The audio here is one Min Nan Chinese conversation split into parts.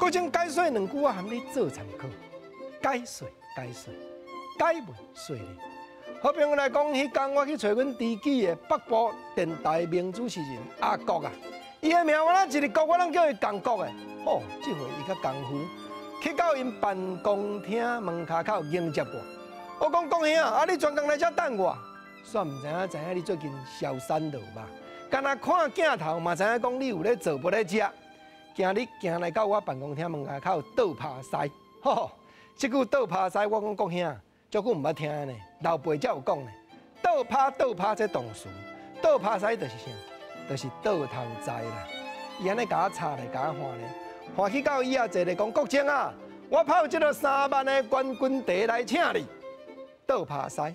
國政解說兩句，我含你做參考。解說解說，解文說理。好朋友來講，彼工我去揣阮知己的北部電台名主持人阿國啊，伊的名我咱一個國，我攏叫伊共國的。吼，這回伊較功夫，去到𪜶辦公廳門跤口迎接我。我講國兄啊，你專工來遮等我，煞毋知影知影你最近消瘦落吧？干焦看鏡頭嘛知影講你有咧做無咧食，今日行來到我辦公廳門跤口倒拍師，吼，這句倒拍師我講國兄，足久毋捌聽呢，老輩才有講呢。倒拍倒拍這動詞，倒拍師就是啥？就是倒頭栽啦。伊按呢共我插咧，共我換咧，歡喜到伊也坐咧講國政啊，我泡這个3萬的冠軍茶來請你。倒拍師，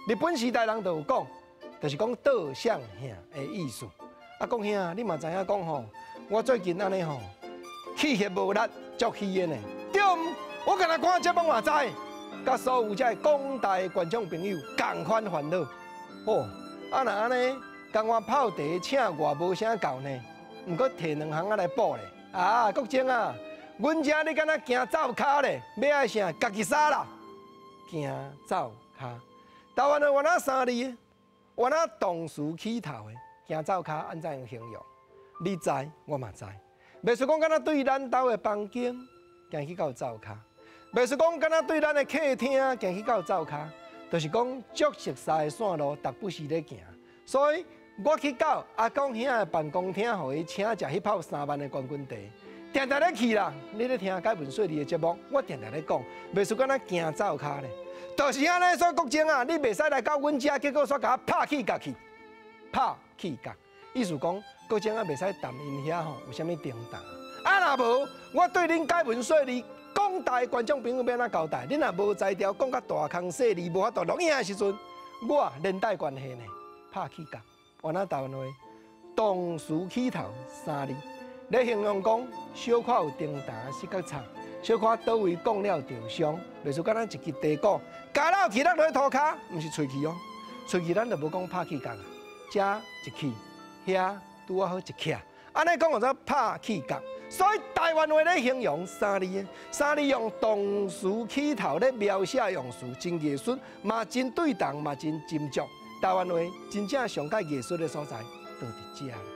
日本時代人就有講，就是講倒向兄的意思。啊，國兄，你嘛知影講吼，我最近按呢吼，氣血無力，足虛的呢。對毋？我干焦看節目嘛知，佮所有這廣大觀眾朋友仝款煩惱。哦，啊若按呢，共我泡茶請我無啥夠呢，毋過提兩項仔來補咧。啊，國政啊，阮遮你敢若行灶跤咧，欲愛啥？家己掃啦。行灶跤，台灣話原來三字，原來動詞起頭的行灶跤按怎樣形容？你知，我嘛知。袂輸講敢若對咱兜的房間行去到灶跤，袂輸講敢若對咱的客廳行去到灶跤，就是講足熟似的線路，逐不時咧行。所以我去到阿公兄的辦公廳，予伊請食彼泡3萬的冠軍茶。定定咧去啦！你咧聽解文說理的節目，我定定咧講，袂輸敢若行灶跤咧，就是按呢。所以國政啊，你袂使來到阮遮，結果煞共我拍氣角去，拍氣角。意思講，國政啊，袂使談𪜶遐吼有啥物重擔。啊，若無，我對恁解文說理廣大觀眾朋友欲按怎交代？恁若無才調，講甲大空細膩，無法度錄影的時陣，我連帶關係呢，拍氣角。原來台灣話動詞起頭三字。咧形容講，小可有重擔，失覺差，小可佗位講了著傷，袂輸敢若一支茶果，咬落去落落塗跤，毋是喙齒哦，喙齒咱就無講拍氣角，遮一去，遐拄仔好一徛，按呢講叫做拍氣角。所以台灣話咧形容三字，三字用動詞起頭咧描寫用詞，真藝術，嘛真對同，嘛真斟酌。台灣話真正上蓋藝術的所在，就佇遮。